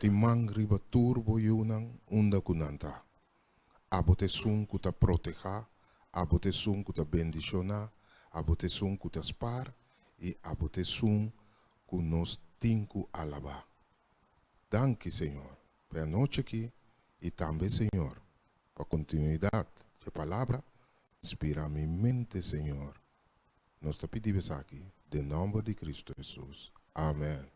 tin man riba tur bo yunan unda ku nan ta. Abo ta esun ku ta protehá, abo ta esun ku ta bendishoná, abo ta esun ku ta spar i abo ta esun ku nos tin ku alabá. Danki, Señor, pa e anochi aki i tambe, Señor, pa kontinuidat dje palabra. Inspirá mi mente, Señor. Nos ta pidi bo esaki den nòmber di Kristu Hesus. Amèn.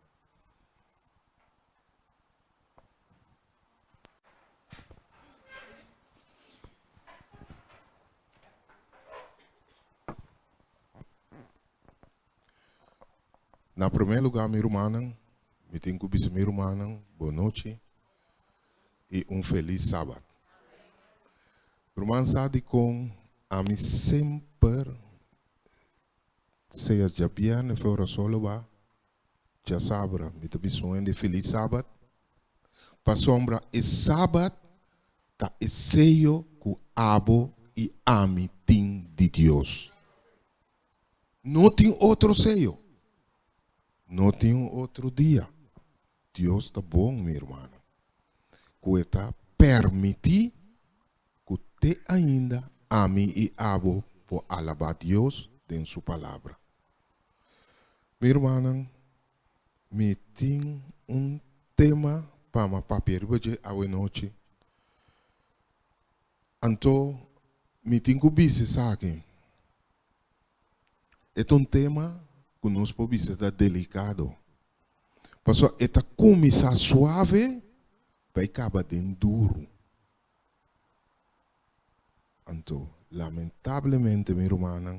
Na promé lugá mi rumannan, mi tin ku bisa mi rumannan bon nochi i un felis sabat. Ruman sa dikon ami semper sea djabièrnè fe ora solo ba djasabra mi ta bisa un hende felis sabat? Pasobra e sabat ta e seyo ku abo i ami tin di Dios. No tin otro seyo. No tin un otro dia. Dios ta bon, mi hermano, ku e ta permití ku te ainda ami i abo por alabá Dios den su Palabra. Mi hermanan, mi tin un tema pa mi a papia riba dje awenochi. Anto mi tin ku bisa esaki. E ta un tema ku nos por bisa ta delikado. Pasobra e ta kuminsá suave bai kaba den duru. Anto lamentablemente mi rumannan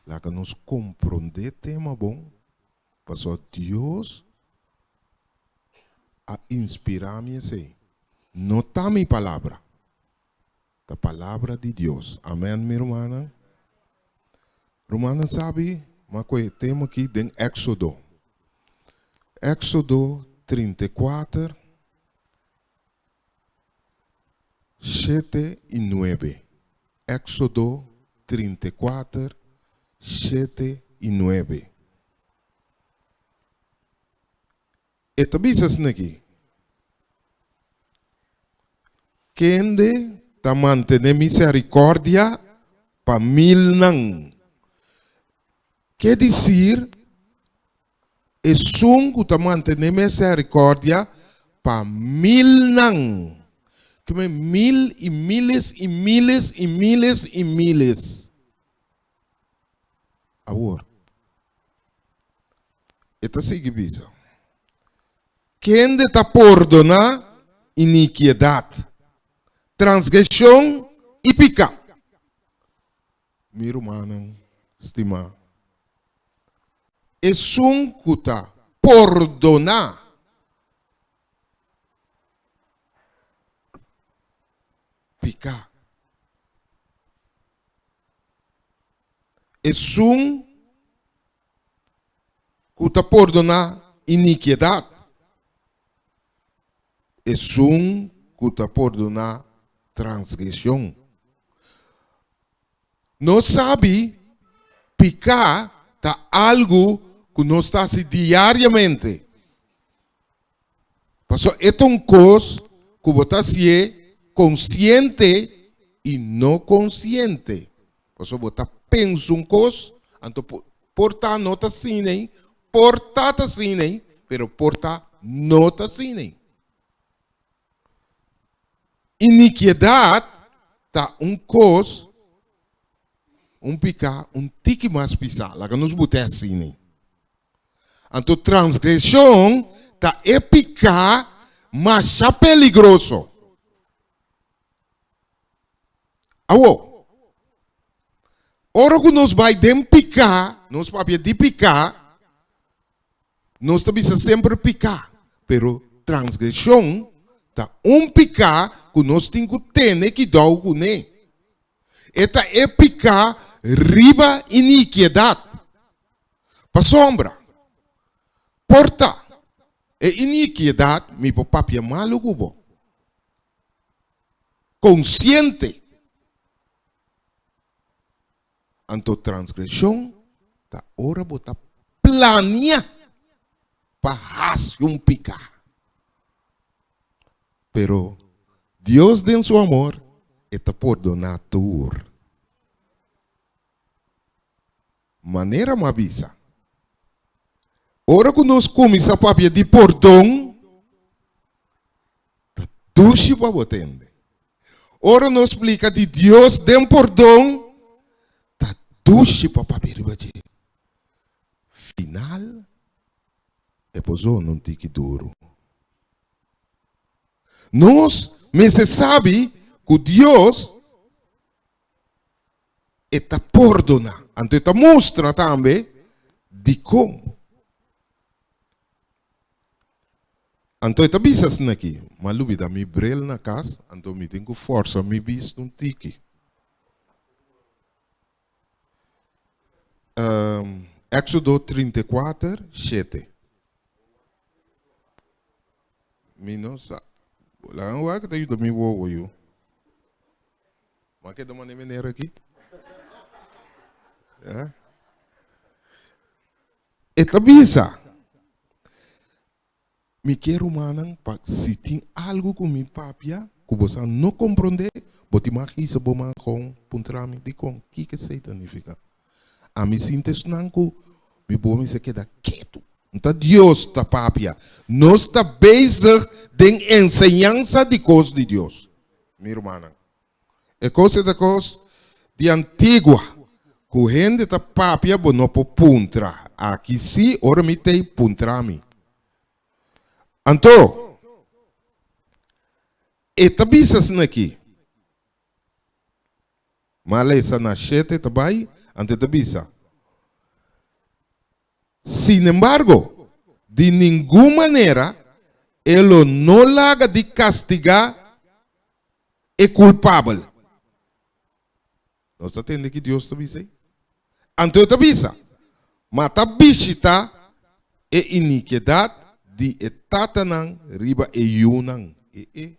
laga nos komprondé tema bon pasobra Dios a inspirá mi esei. No ta mi palabra. Ta palabra di Dios. Amen mi rumannan. Rumannan sabi ma ku e tema aki den Éxodo. Éxodo 34, shete i nuebe. Éxodo 34, shete i nuebe. E ta bisa asina aki, Kende ta mantené misericordia pa milnan? Ke disir, esun ku ta mantené misericordia pa milnan. Ke men mil i miles i miles i miles i miles. Awor, e ta sigui bisa, Kende ta pordoná inikiedat, transgreshon i piká? Mi rumannan stimá, esun ku ta pordoná piká. Esun ku ta pordoná inikiedat, esun ku ta pordoná transgreshon. Nos sabi piká ta algu ku nos ta hasi diariamente. Pasobra e ta un kos ku bo ta hasié konsiente i no konsiente. Pasobra bo ta pensa un kos, anto por ta no ta asina ei, por ta ta asina ei, pero por ta no ta asina ei. Inikiedat ta un kos, un piká un tiki mas pisá. Laga nos bot'é asina ei. Anto transgreshon ta e piká masha peligroso. Awor, ora ku nos bai den piká, nos papia di piká, nos ta bisa semper piká, pero transgreshon ta un piká ku nos tin ku tene kidou kuné. E ta e piká riba inikiedat. Pasobra, por ta e inikiedat mi por papia malu ku bo. Konsiente. Anto transgreshon ta ora bo ta plania pa hasi un piká. Pero Dios den su amor e ta pordoná tur. Manera mi a bisa, ora ku nos kuminsá papia di pordon, ta dushi pa bo tende. Ora nos splika di Dios den pordon, ta dushi pa papia riba dje. Final, e por zona un tiki duru. Nos mester sabi ku Dios e ta pordoná. Anto e ta mustra tambe dikon. Anto e ta bisa asina aki, M'a lubida mi bril na kas, anto mi tin ku forsa mi bista un tiki. Éxodo 34, shete. Mi no sa. Laga mi wak ta yuda mi wowo yu. Ma keda mane meneer aki. Ja. E ta bisa, Mi ke rumannan pa si tin algu ku mi papia ku boso no komprondé, bo tin mag hisa bo man kon puntra mi, Dikon? Kiko esei ta nifiká? Ami sinti esnan ku mi bo mester keda ketu. No ta Dios ta papia. Nos ta bezig den enseñansa di kos di Dios, mi rumannan. E kos e ta kos di antigua ku hende ta papia bo no por puntra. Aki si ora mi tei puntra mi. Anto e ta bisa asina aki. Ma lesa na shete ta bai anto e ta bisa. Sinembargo, di ningun manera e lo no laga di kastigá e kulpabel. Nos ta tende ki Dios ta bisa ei? Anto e ta bisa, Ma ta bishitá e inikedat di e tatanan riba e yunan. E e.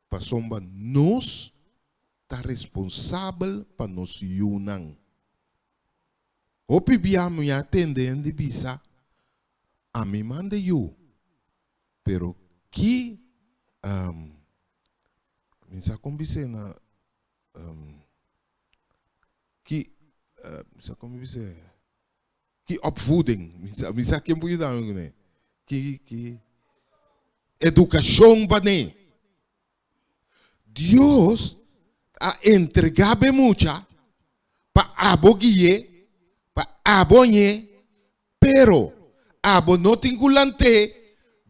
Pasobra nos ta responsabel pa nos yunan. Hopi bia mi a tende hende bisa, Ami manda yu, pero ki mi sa kon bis'é na ki mi sa kon bis'é ki opvoeding mi sa ken por yuda mi kuné ki ki edukashon pa ne. Dios a entregá bo e mucha pa abo gui'é, pa abo hañ'é, pero abo no tin ku lant'é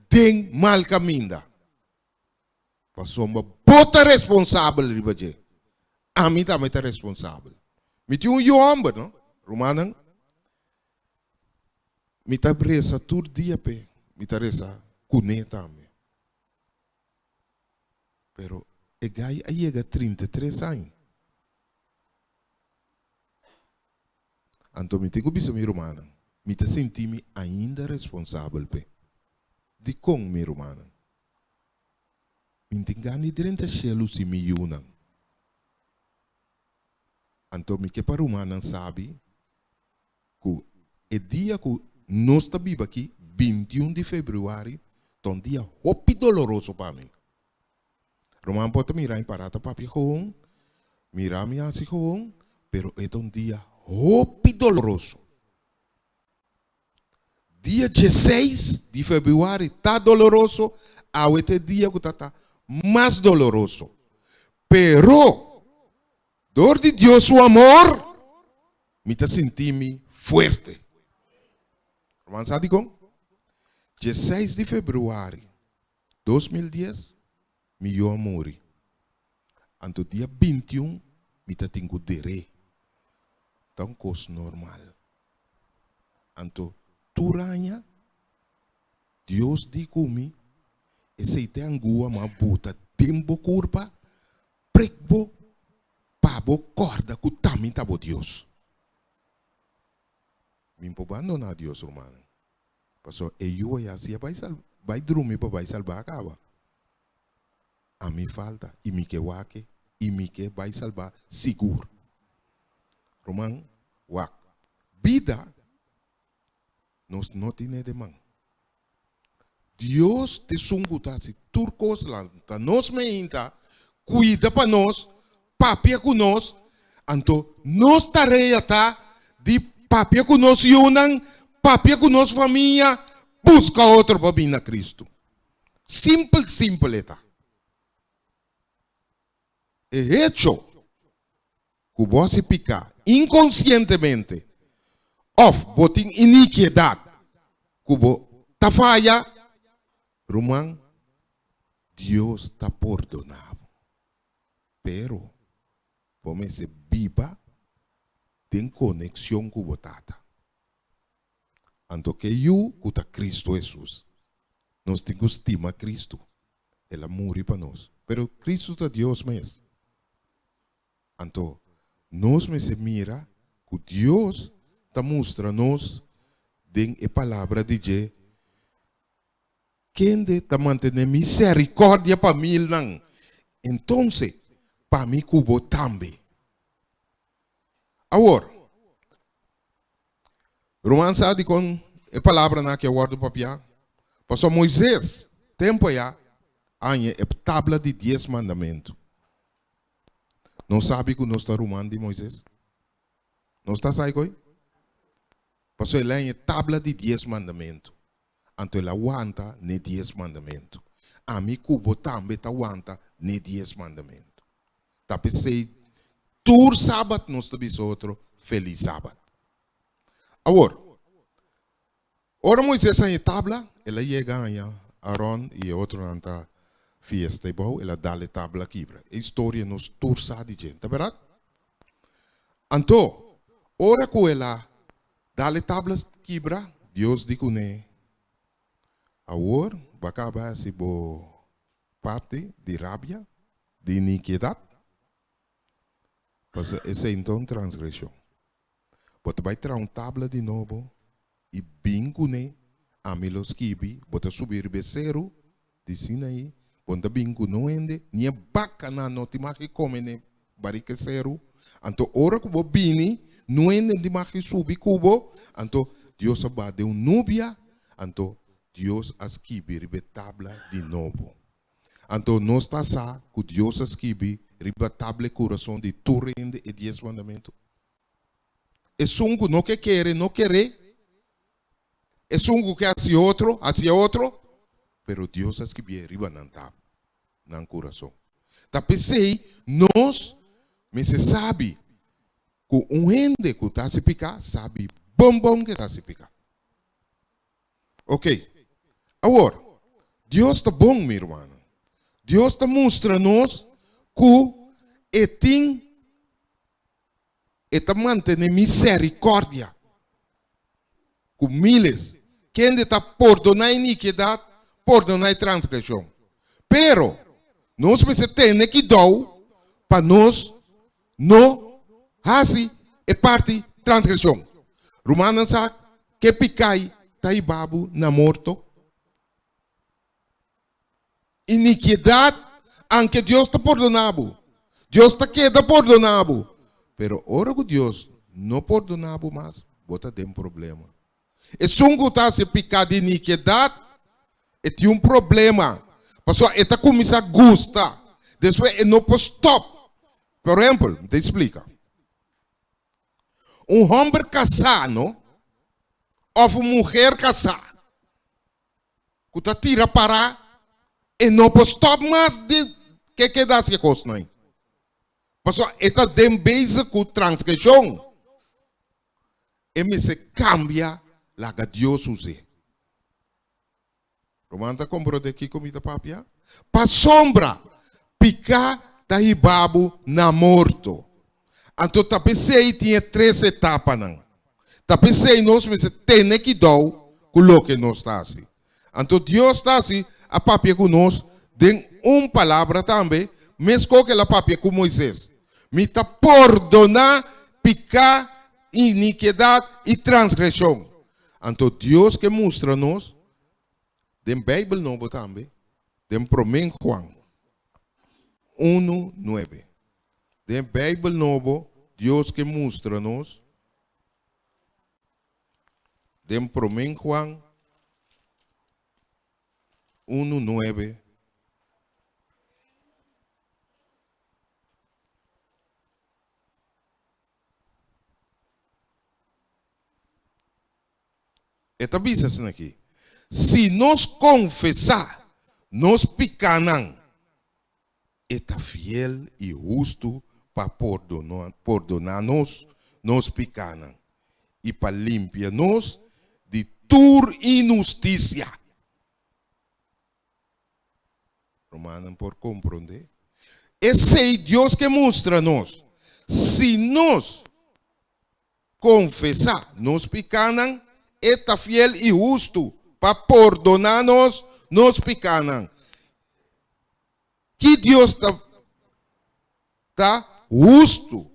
den mal kaminda. Pasobra bo ta responsabel riba dje. Ami tambe ta responsabel. Mi tin un yu hòmber, no? Rumannan, mi ta resa tur dia p'e, mi ta resa kuné tambe. Pero e gai a yega 33 aña. Anto mi tin ku bisa mi rumannan, mi ta sinti mi ainda responsabel p'e. Dikon, mi rumannan? Mi tin gana di drenta shelu sin mi yunan. Anto mi ke pa rumannan sabi ku e dia ku nos ta biba aki, 21 di febrüari, ta un dia hopi doloroso pa mi. Ruman por ta mira mi para ta papia gewoon, mira mi hasi gewoon, pero e ta un dia hopi doloroso. Dia 16 di febrüari ta doloroso, awe ta e dia ku ta ta mas doloroso. Pero, dor di Dios su amor, Mi ta sinti mi fuerte. Ruman sa dikon? 16 di februari 2010 mi yu a muri. Anto dia 21 mi ta tin ku der'é. Ta un kos normal. Anto tur aña Dios di ku mi, esei ta e angua ku a buta den bo kurpa Prek bo pa bo kòrda ku ta mi ta bo Dios. Mi por bandoná Dios, rumannan, pasobra e yu a yasi a bai sal bai drumi pa bai salbá kaba. Ami falta i mi ke wak e i mi ke bai salbá sigur. Ruman, wak, bida nos no tine den man. Dios ta esun ku ta hasi tur kos lanta nos meinta, kuida pa nos, papia ku nos, anto nos tarea ta di papia ku nos yunan, papia ku nos famia, buska otro pa bin na Kristu. Simpel simpel e ta. E hecho ku bo hasi piká inkonsientemente òf bo tin inikiedat ku bo ta faya, ruman, Dios ta pordoná bo. Pero bo mester biba den konekshon ku bo Tata. Anto ke yu ku ta Kristu Hesus. Nos tin ku stima Kristu. El a muri pa nos. Pero Kristu ta Dios mes. Anto nos mester mira ku Dios ta mustra nos den e Palabra di dje kende ta mantené misericordia pa milnan. Entonces, pa mi ku bo tambe. Awor, Ruman sa dikon e palabranan aki a wòrdu papiá? Pasobra Moises, tempu ayá, a haña e tabla di dies mandamentu. Nos sabi ku nos ta ruman di Moises? Nos ta sa koi? Pasobra el a haña e tabla di dies mandamentu. Anto el a wanta n'e dies mandamentu. Ami ku bo tambe ta wanta n'e dies mandamentu. Ta p'esei tur sabat nos ta bisa otro Felis Sabat. Awor, ora Moises haña e tabla, el a yega haña Aron i e otronan ta fiesta ebou, el a dal e tabla kibra. E historia nos tur sa di dje, ta bèrdat? Anto, ora ku el a dal e tabla kibra, Dios di kuné, Awor bo a kaba hasi bo parti di rabia, di inikiedat, pasobra esei no ta un transgreshon. Bo ta bai traha un tabla di nobo i bin kuné, ami lo skibi, bo ta subi riba e seru di Sinaí, bo no ta bin ku no hende, ni e bakanan no tin mag di kome n'e barika e seru. Anto ora ku bo bini, no hende no tin mag di subi ku bo. Anto Dios a baha den un nubia, anto Dios a skibi riba e tabla di nobo. Anto nos ta sa ku Dios a skibi riba tabla e kurason di tur hende e Dies Mandamentu. Esun ku no ke kere, no kere. Esun ku ke hasi otro, hasi e otro. Pero Dios a skibié riba nan tabla, nan kurason. Ta p'esei nos mester sabi ku un hende ku ta hasi piká sabi bon bon ke ta hasi piká. Ok. Awor, Dios ta bon, mi rumannan. Dios ta mustra nos ku e tin, e ta mantené misericordia ku miles. Kende ta pordoná inikidat, pordoná e transgreshon. Pero, nos mester tene kidou pa nos no hasi e parti transgreshon. Rumannan sa ke pikai ta hiba bo na morto? Inikidat, anke Dios ta pordona bo, Dios ta keda pordona bo, pero ora ku Dios no pordona bo mas, bo ta den problema. Esun ku ta hasi piká di inikidat, e tin un problema, pasobra e ta kuminsá gusta, despues e no por stòp. Por ehèmpel, mi ta splika, un hòmber kasá, no, òf un muher kasá ku ta tira pará, e no por stòp mas di ke keda hasi e kosnan ei, pasobra e ta den bezig ku transgreshon. E mester cambia laga Dios us'é. Ruman ta comprende kico mi ta papia? Pasobra pica ta hiba bo na morto. Anto ta p'esey tin e tres etapanan. Ta p'esey nos mester tene kidou cu loke nos ta haci. Anto Dios ta haci a papia cu nos den un palabra tambe, mesco cu el a papia cu Moises, Mi ta pordona pica, iniquidad y transgresion. Anto Dios ke mustra nos den Bijbel Nobo tambe, den Prome Juan unu, nuebe. Den Bijbel Nobo Dios ke mustra nos Den Promé Juan. 1, 9. E ta bisa asina aki, Si nos konfesá nos pikánan, e ta fiel i hustu pa pordoná nos nos pikánan i pa limpia nos di tur inhustisia. Rumannan por komprondé? Esei Dios ke mustra nos. Si nos konfesá nos pikánan, e ta fiel i hustu pa pordoná nos nos pikánan. Ki Dios ta ta hustu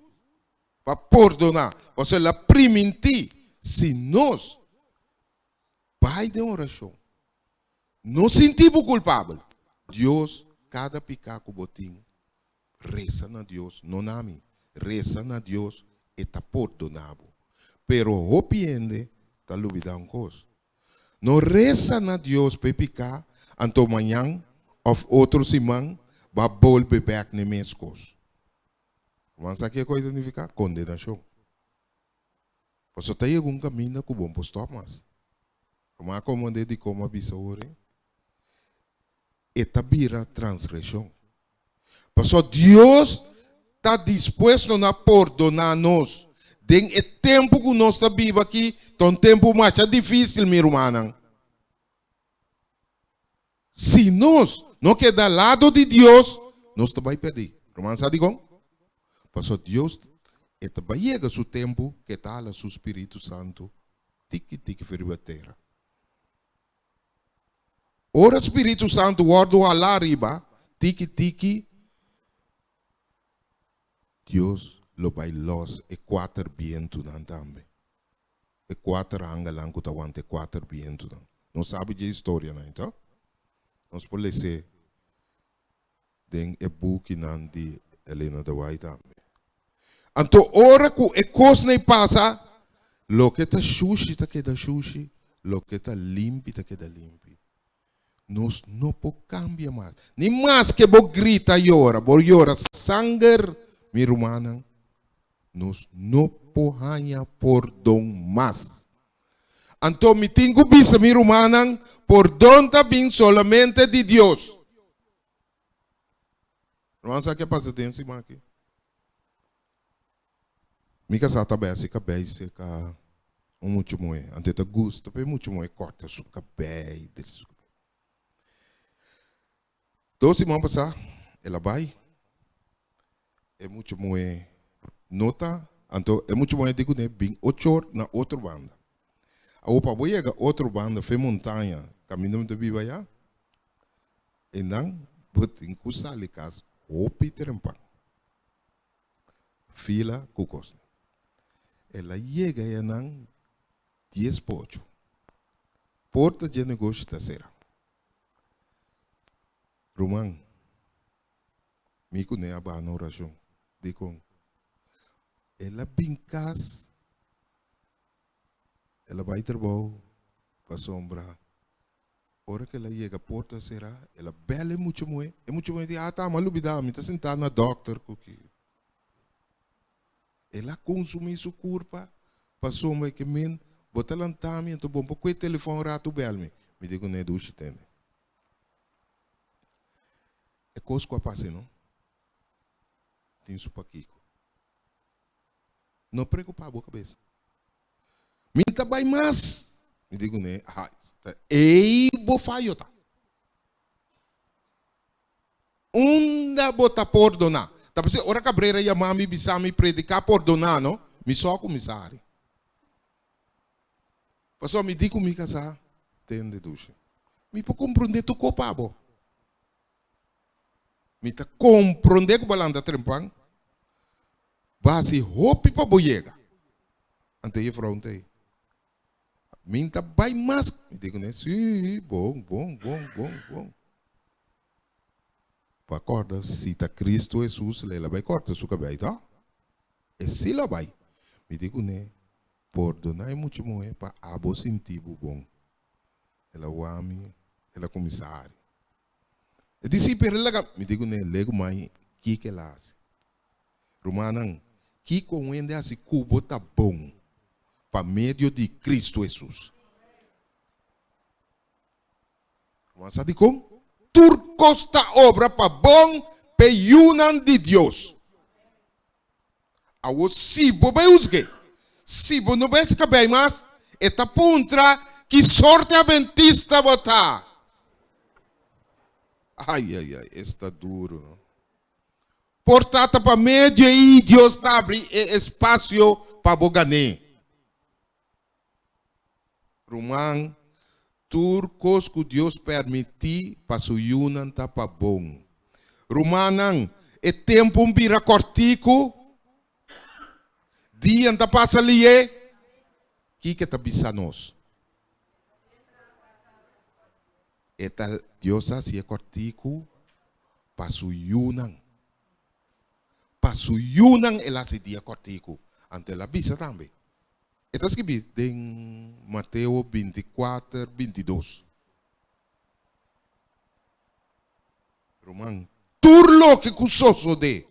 pa pordoná? Pasobra el a primintí si nos bai den orashon, no sinti bo kulpabel, Dios kada piká ku bo tin Resa na Dios, no na mi. Resa na Dios, e ta pordoná bo. Pero hopi hende ta lubidá un kos. No resa na Dios pa e piká, anto mañan òf otro siman bo a bolbe bèk n'e mes kos. Bo sa kiko e ta nifiká? Kondenashon. Pasobra ta yega un kaminda ku bo no por stòp mas. Bo a komprondé dikon bo a bisa ora ei? E ta bira transgreshon. Pasobra Dios ta dispuesto na pordoná nos. Den e tempu ku nos ta biba aki ta un tempu masha difísil, mi rumannan. Si nos no keda lado di Dios, nos ta bai pèrdí. Ruman sa dikon? Pasobra Dios e ta bai yega su tempu ku e ta hala su spiritu santu tiki tiki for riba tera. Ora spiritu santu wòrdu halá riba tiki tiki, Dios lo bai lòs e kuater bientunan tambe. E kuater angelnan ku ta wanta e kuater bientunan. Nos sabi dje historianan ei, to? Nos por les'é den e bukinan di Elena de White tambe. Anto ora ku e kosnan ei pasa, loke ta shushi ta keda shushi, loke ta limpi ta keda limpi. Nos no por kambia mas. Ni maske bo grita yora, bo yora sanger, mi rumannan, nos no por haña pordon mas. Anto mi tin ku bisa mi rumannan, pordon ta bin solamente di Dios. Ruman sa ke pasa den siman aki? Mi kasá ta bai hasi kabei serka un mucha muhé. Anto e ta gusta pa e mucha muhé kòrta su kabei, drecha su kabei. Dos siman pasá el a bai, e mucha muhé no ta, anto e mucha muhé di kuné bin ocho or na otro banda. Awor pa bo yega otro banda fe montaña kaminda mi ta biba ayá, einan bo tin ku sali kas hopi trempan. Fila ku kosnan. El a yega enan dies pa ocho. Porta dje negoshi ta sera. Ruman, mi ku ne a baha na orashon. Dikon? El a bin kas, el a bai trabou pasobra ora ku el a yega porta sera, el a bèl e mucha muhé. E mucha muhé di, Ata, mi a lubidá, mi ta sintá na dòkter ku ki. El a konsumí su kurpa pasobra e ke men, Bo ta lantá mi, anto bo no por kue telefòn ratu bèl mi. Mi di kuné, Dushi, tende. E kos ku a pasa no tin su pakiko. No preokupá bo kabesa. Mi ta bai mas. Mi di kuné, Ha, ta ei bo fayo ta. Unda bo ta pordoná? Ta p'esei ora Cabrera yama mi bisa mi prediká pordoná no, mi so a kuminsá hari. Pasobra mi di ku mi kasá, Tende dushi, mi por komprondé tur kos pa bo. Mi ta komprondé ku bo a lanta trempan, bo a hasi hopi pa bo yega. Anto e vrouw ta ei, Mi ta bai mas. Mi di kuné, Sí, bon, bon, bon, bon, bon. Bo a kòrda si ta Cristo Hesus el a bai kòrta su kabei, tò? E sí lo a bai. Mi di kuné, Pordoná e mucha muhé pa abo sinti bo bon. El a wak mi, el a kuminsá hari. E di si pero e laga mi di kuné legu mai kiko el a hasi. Rumannan, kiko un hende hasi ku bo ta bon pa medio di Kristu Hesus? Ruman sa dikon? Tur kos ta obra pa bon p'e yunan di Dios. Awor si bo bai husg'é, si bo no bai skab'é mas, e ta puntra ki sorte adventista bo ta. Ai, ai, ai, es ta duru, no? Por ta ta pa medio ei Dios ta abri e espasio pa bo gan'é. Ruman, tur kos ku Dios permití pa su yunan ta pa bon. Rumannan, e tempu bira kòrtiku, dianan ta pasa lié. Kiko e ta bisa nos? E ta Dios a hasié kòrtiku pa su yunan. Pa su yunan el a hasi dia kòrtiku. Anto el a bisa tambe. E ta skibí den Mateo 24, 22. Ruman, tur loke ku sosodé,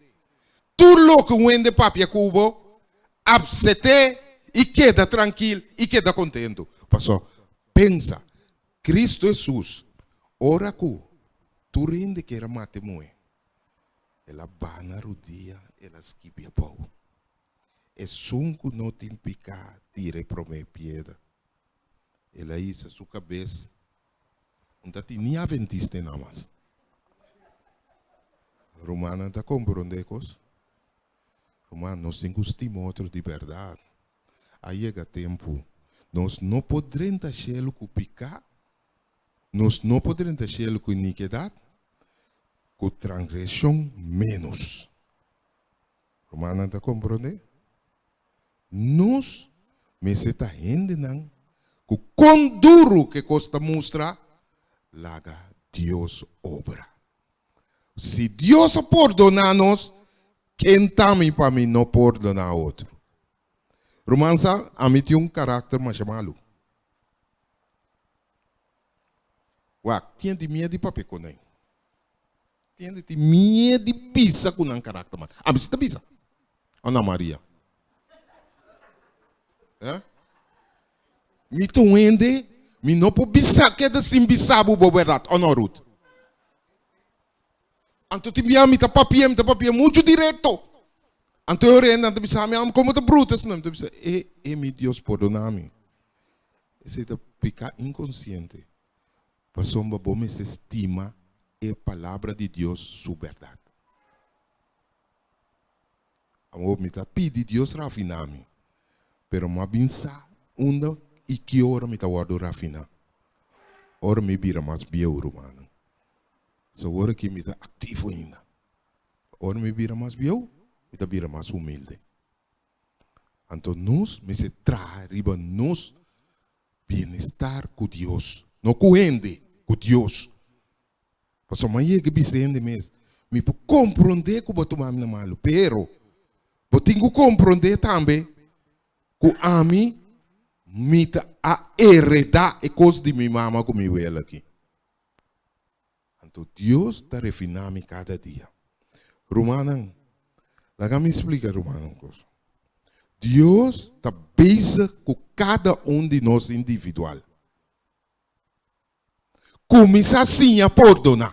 tur loke un hende papia ku bo, apset'é i keda trankil i keda kontentu. Pasobra, pensa, Kristu Hesus, ora ku tur hende kier a mata e muhé, el a baha na rudia, el a skibi abou. Esun ku no tin piká tira e promé piedra. El a hisa su kabes. Un ta tin ni aventista einan mas. Rumannan ta komprondé e kos? Ruman, nos tin ku stima otro di bèrdat. A yega tempu, nos no por drenta shelu ku piká, nos no por drenta shelu ku inikidat, ku transgreshon ménos. Rumannan ta komprondé? Nos mester ta hendenan ku kon duru ku e kos ta mustra, laga Dios obra. Si Dios a pordoná nos, ken ta mi pa mi no pordoná otro? Ruman sa, ami tin un karakter masha malu. Wak, tin di miedu di papia ku nan. Tin hende tin miedu di bisa ku nan karakter mal. Ami si ta bisa. Ana Maria. Eh? Mi ta un hende, mi no por bisa keda sin bisa bo bo bèrdat, o no Ruth? Anto tin bia mi ta papia, mi ta papia muchu direkto. Anto e ora hendenan ta bisa mi, komo ta bruto esnan? Mi ta bisa, e, e mi Dios pordona mi. Esei ta piká inkonsiente. Pasobra bo mester stima e Palabra di Dios su bèrdat. Awor mi ta pidi Dios rafiná mi, pero mi a bin sa unda i ki ora mi ta wòrdu rafiná. Ora mi bira mas bieu, rumannan. So awor aki mi ta aktivo ainda. Ora mi bira mas bieu, mi ta bira mas humilde. Anto nos mester traha riba nos bienestar ku Dios, no ku hende, ku Dios. Pasobra mi a yega bisa hende mes, mi por komprondé ku bo a tuma mi na malu, pero bo tin ku komprondé tambe ku ami mi ta a heredá e kos di mi mama ku mi wela aki. Anto Dios ta refiná mi kada dia. Rumannan, laga mi splika rumannan un kos. Dios ta bezig ku kada un di nos individual. Kuminsá siña pordoná.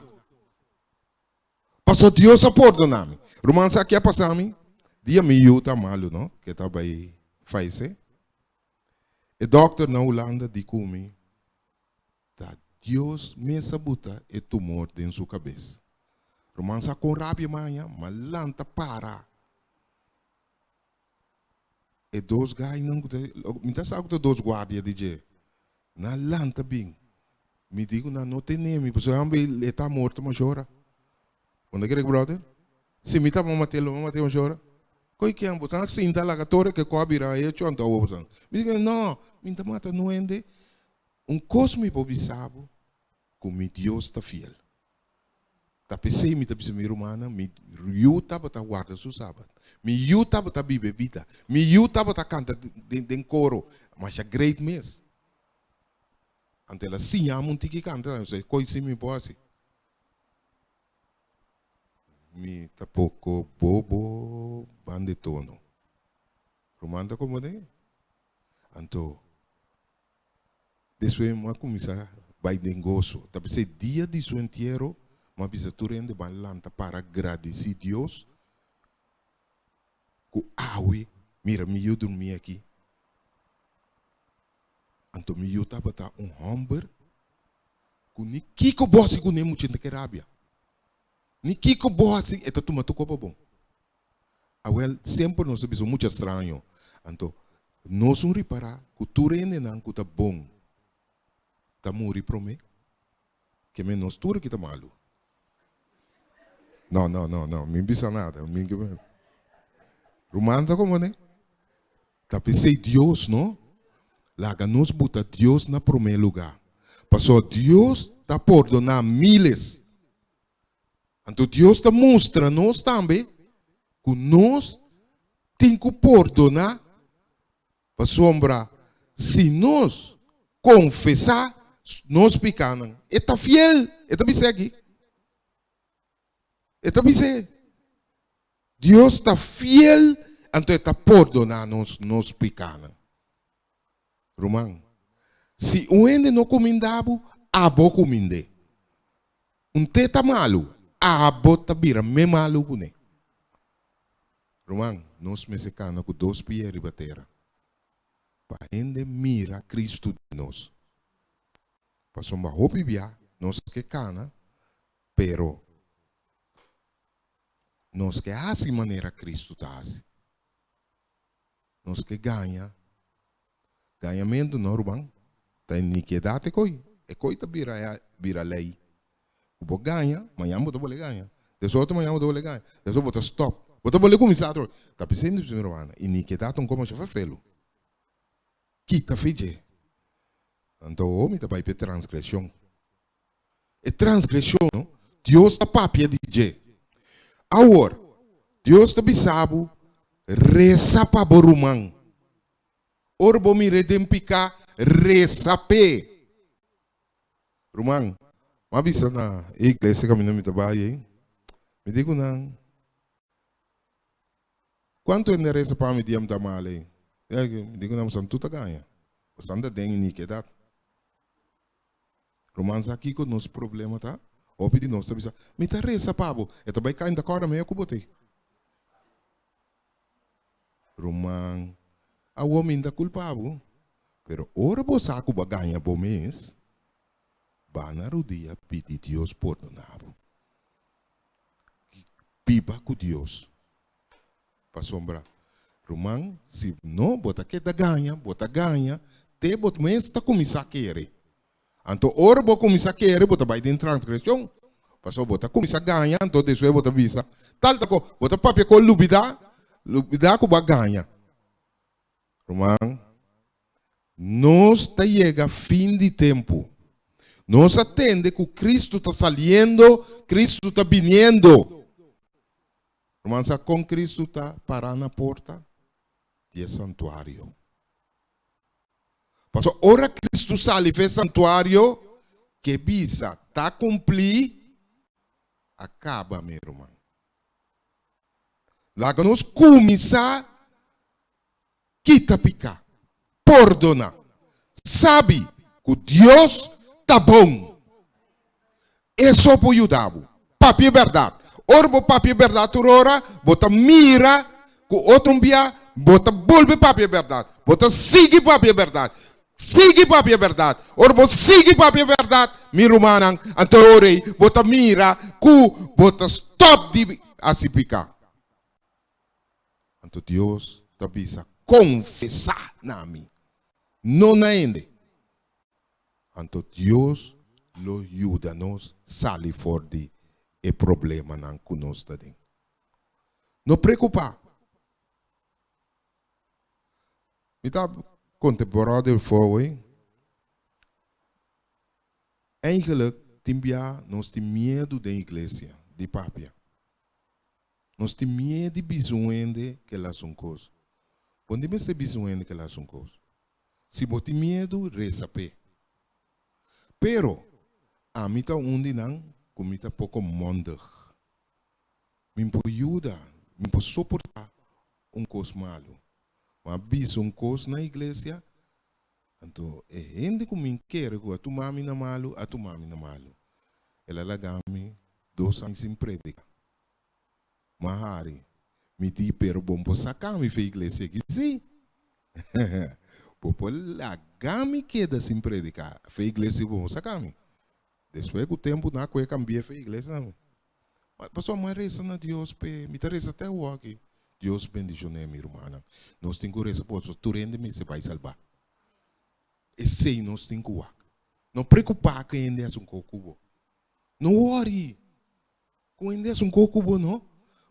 Pasobra Dios a pordoná mi. Ruman, sa ke a pasa mi? Dia mi yu ta malu, no? Ke ta bai fayesé. E dòkter na Hulanda di ku mi, Ta Dios mes a buta e tumor den su kabes. Ruman sa kon rabia maña, ma lanta para. E dos gainan ku ta, mi ta sa ku ta dos guardia di dje. Nan lanta bin. Mi di ku nan no tene mi, pasobra hamber e ta morto mashora. Bo no kere brother? Si mi tabata mat'é lo mi a mat'é mashora. Koi ken bo san sinta laga tore ke kò a bira hecho anto awor bo san. Mi di ku no, mi ta mata nuende. Un kos mi por bisa bo, ku mi Dios ta fiel. Ta p'esei mi ta bisa mi rumannan, mi yu tabata warda su sabat. Mi yu tabata biba e bida. Mi yu tabata kanta den koro, masha great mes. Anto el a siña mi un tiki kanta, mi bisa, koi si mi por hasi. Mi ta poko bobo banda e tono. Ruman ta komprondé? Anto, despues mi a kuminsá bai den goso. Ta p'esei dia di su entiero, mi a bisa tur hende ban lanta para gradisí Dios ku awe mira mi yu durmí aki. Anto mi yu tabata un hòmber ku ni kiko bo hasi kuné mucha ta ke rabia. Ni kiko bo hasi e ta tuma tur kopa bon. Awel, semper nos ta bisa un mucha straño. Anto, nos un ripará ku tur hendenan ku ta bon ta muri promé? Ke men nos tur aki ta malu. No, no, no, no, mi bisa nada. Mi Ruman ta komo ne? Ta p'esei Dios, no? Laga nos buta Dios na promé lugá. Pasobra Dios ta pordoná miles. Anto Dios ta mustra nos tambe ku nos tin ku pordoná pasobra si nos konfesá nos pikánan, e ta fiel. E ta bis'é aki. E ta bis'é. Dios ta fiel, anto e ta pordoná nos nos pikánan. Ruman, si un hende no kumindá bo, abo kumind'é. Un te ta malu, abo ta bira me malu kuné. Ruman, nos mester kana ku dos pia riba tera, pa hende mira Kristu den nos. Pasobra hopi bia nos ke kana, pero nos ke hasi manera Kristu ta hasi. Nos ke gaña. Gañamentu no, ruman. Ta inikidat e koi. E koi ta bira bira lei. Ku bo gaña, mañan bo ta bole gaña. Despues otro mañan bo ta bole gaña. Despues bo ta stòp. Bo ta bole kuminsá atrobe. Ta bis'é mi rumannan, inikidat ta un kos masha fefelu. Kita fe dje. Anto mi ta bai p'e transgreshon. E transgreshon, no? Dios ta papia di dje. Awor, Dios ta bisa bo, Resa pa bo ruman. Ora bo mir'é den piká, resa p'e. Ruman, mi a bisa na e iglesia kaminda mi ta bai ei, mi di ku nan, Kuantu hende a resa pa mi dia mi ta mal ei? Mi di ku nan, Boso tur ta gaña. Boso ta den inikidat. Ruman sa kiko nos problema ta? Hopi di nos ta bisa, Mi ta resa pa bo. E ta bai kai, N ta kòrda mea ku bo te. Ruman, awor mi N ta kulpa bo, pero ora bo sa ku bo a gaña bo mes, ba na rudia pidi Dios pordona bo. Biba ku Dios. Pasobra, ruman, si no, bo ta keda gaña, bo ta gaña, te bo mes ta kuminsá kere. Anto ora bo kuminsá kere, bo ta bai den transgreshon. Pasobra bo ta kuminsá gaña, anto despues bo ta bisa tal ta ko. Bo ta papia ko lubidá, lubidá ku bo a gaña. Ruman, nos ta yega fin di tempu. Nos a tende ku Kristu ta saliendo, Kristu ta biniendo. Ruman sa kon Kristu ta pará na porta di e santuario. Pasobra ora Kristu sali for e santuario, ke bisa ta kumplí, a kaba, mi ruman. Laga nos kuminsá kita piká, pordoná, sabi ku Dios ta bon. E so por yuda bo. Papia e bèrdat. Ora bo papia e bèrdat tur ora, bo ta mira ku otro un bia bo ta bolbe papia e bèrdat. Bo ta sigui papia e bèrdat. Sigui papia e bèrdat. Ora bo sigui papia e bèrdat, mi rumannan, anto e ora ei bo ta mira ku bo ta stòp di hasi piká. Anto Dios ta bisa, Konfesá na mi, no na hende. Anto Dios lo yuda nos sali for di e problemanan ku nos ta den. No preokupá. Mi ta konta e bròder for hoy. Eigenlijk tin bia nos tin miedu den iglesia di papia. Nos tin miedu di bisa un hende ke el hasi un kos. Bo no mester bisa un hende ke el hasi un kos. Si bo tin miedu, resa p'e. Pero, ami ta un di nan ku mi ta poko mondig. Mi por yuda, mi por soportá un kos malu. Mi a bisa un kos na iglesia, anto e hende ku mi kere ku a tuma mi na malu, a tuma mi na malu. El a laga mi dos aña sin prediká. Mi a hari, mi di, pero bo no por saka mi for e iglesia aki, sí? Bo por laga mi keda sin prediká for e iglesia, bo no por saka mi. Despues ku tempu nan a kohe kambia for e iglesia tambe. Pasobra mi a resa na Dios p'e, mi ta resa te awor aki. Dios bendishoné mi rumannan. Nos tin ku resa por tur hende mester bai salbá. Esei nos tin ku wak. No preokupá ku hende hasi un kos ku bo. No wòri ku hende hasi un kos ku bo no.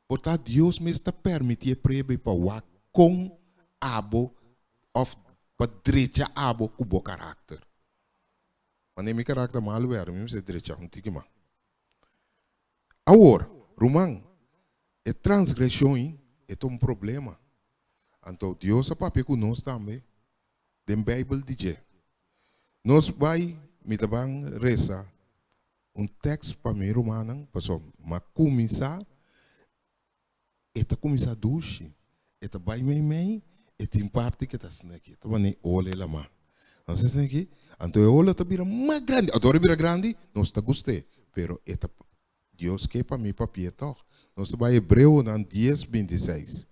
Por ta Dios mes ta permití e prueba ei pa wak kon abo òf pa drecha abo ku bo karakter. Manera mi karakter malu wèr, mi mester drecha un tiki mas. Awor, ruman, e transgreshon ei e ta un problema. Anto Dios a papia ku nos tambe den Beibel di dje. Nos bai, mi ta ban resa un tèks pa mi rumannan, pasobra m'a kuminsá E ta kuminsá dushi, e ta bai meimei, e tin parti ke ta asina aki, e ta manera ola e lamá. Nos asina aki, anto e ola ta bira mas grandi, anto ora e bira grandi, nos ta gust'é, pero e ta, Dios ke pa mi papi'é tòg. Nos ta bai Hebreonan dies, 26.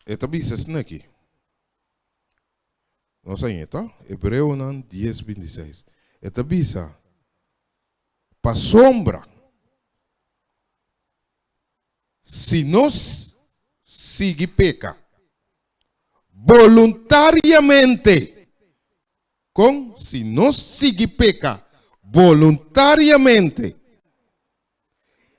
E ta bisa asina aki. Nos a ñe to? Hebreonan dies 26. E ta bisa, Pasobra si nos sigui peka boluntariamente, Kon si nos sigui peka boluntariamente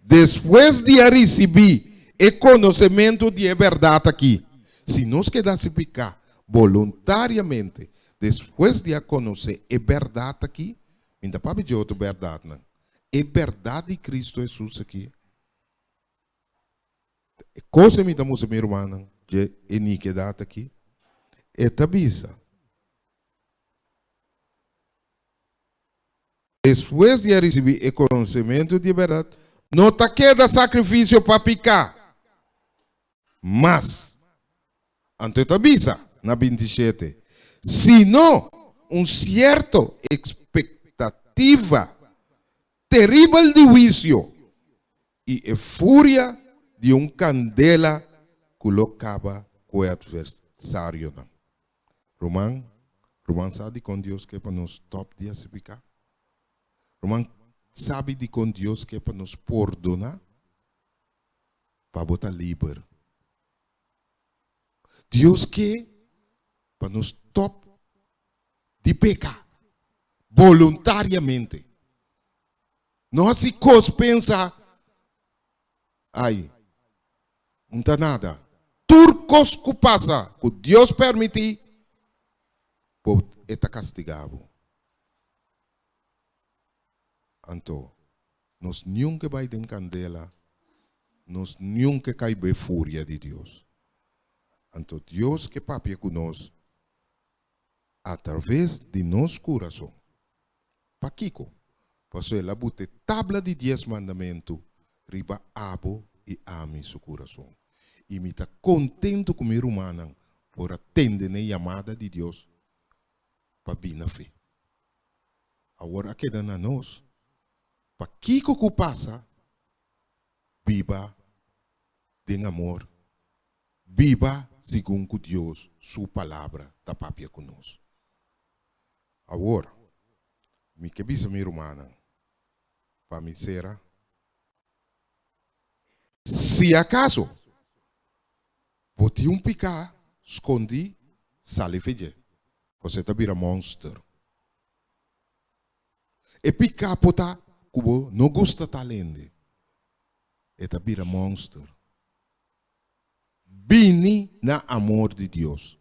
despues di a risibí e konosementu di e bèrdat akí? Si nos keda hasi piká boluntariamente despues di a konosé e bèrdat akí, mi ta papia dje otro bèrdatnan, e bèrdat di Kristu Hesus akí, E kos ei mi ta mustra mi rumannan dje inikidat aki. E ta bisa, Despues di a risibí e konosementu di e bèrdat, no ta keda sakrifisio pa piká mas. Anto e ta bisa na 27, sino un sierto ekspektativa teribel di huisio i e furia di un kandela ku lo kaba ku e atversarionan. Ruman, ruman sa dikon Dios ke pa nos stòp di hasi piká? Ruman sabi dikon Dios ke pa nos pordoná? Pa bo ta liber. Dios ke pa nos stòp di peka boluntariamente. No hasi kos pensa, Ai, un ta nada. Tur kos ku pasa ku Dios permití, bo e ta kastigá bo. Anto, nos niun ke bai den kandela, nos niun ke kai bo e furia di Dios. Anto Dios ke papia ku nos atraves di nos kurason. Pakiko? Pasobra el a buta e tabla di Dies Mandamentu riba abo i ami su kurason. I mi ta kontentu ku mi rumannan por a tende n'e yamada di Dios pa bin na fe. Awor a keda na nos pa kiko ku pasa, biba den amor, biba segun ku Dios su Palabra ta papia ku nos. Awor, mi ke bisa mi rumannan, pa mi sera, si akaso bo tin un piká skondí, sali fe dje, pasobra e ta bira mònster. E piká por ta ku bo no gusta tal hende, e ta bira mònster. Bini na amor di Dios.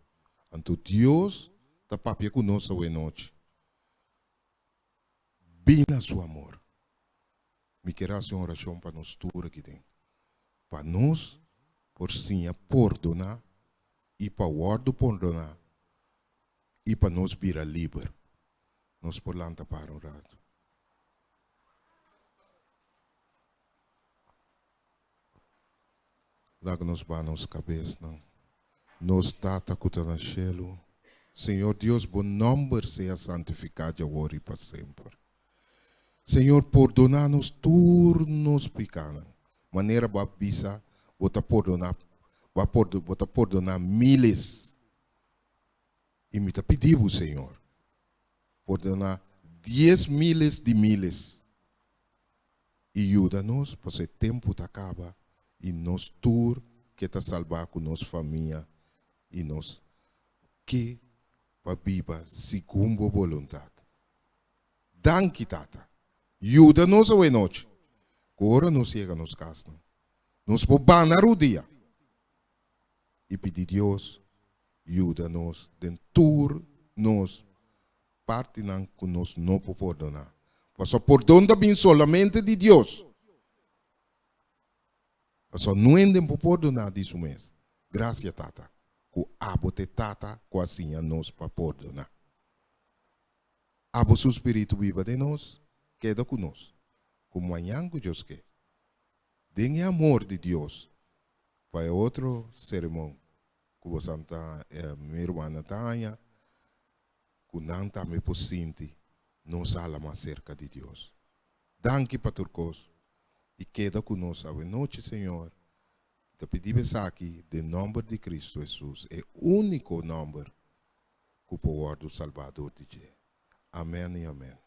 Anto Dios ta papia ku nos awe nochi. Bini na su amor. Mi kier hasi un orashon pa nos tur aki den, pa nos por siña pordoná i pa wòrdu pordoná i pa nos bira liber. Nos por lanta para un ratu. Laga nos baha nos kabesnan. Nos Tata ku ta na shelu, Señor Dios, bo nòmber sea santifiká djawor i pa semper. Señor, pordoná nos tur nos pikánan, manera bo a bisa bo ta pordoná, bo a bo ta pordoná míles. I mi ta pidi bo, Señor, pordoná dies míles di míles. I yuda nos pasobra e tempu ta kaba i nos tur ke ta salbá ku nos famia i nos ke pa biba segun bo boluntat. Danki, Tata. Yuda nos awe nochi ku ora nos yega nos kasnan nos por bana rudia i pidi Dios yuda nos den tur nos partinan ku nos no por pordoná. Pasobra pordon ta bin solamente di Dios. Pasobra no hende por pordoná di su mes. Grasia, Tata, ku abo ta e Tata ku a siña nos pa pordoná. Abo su Spiritu biba den nos, keda ku nos, ku mañan ku Dios ke. Den e amor di Dios, pa e otro sermon ku bosan ta, mi rumannan ta haña, ku nan tambe por sinti nos hala mas serka di Dios. Danki pa tur kos i keda ku nos awe nochi, Señor. Mi ta pidi bo esaki den nòmber di Kristu Hesus, e úniko nòmber ku por wòrdu salbá dor di dje. Amèn i amèn.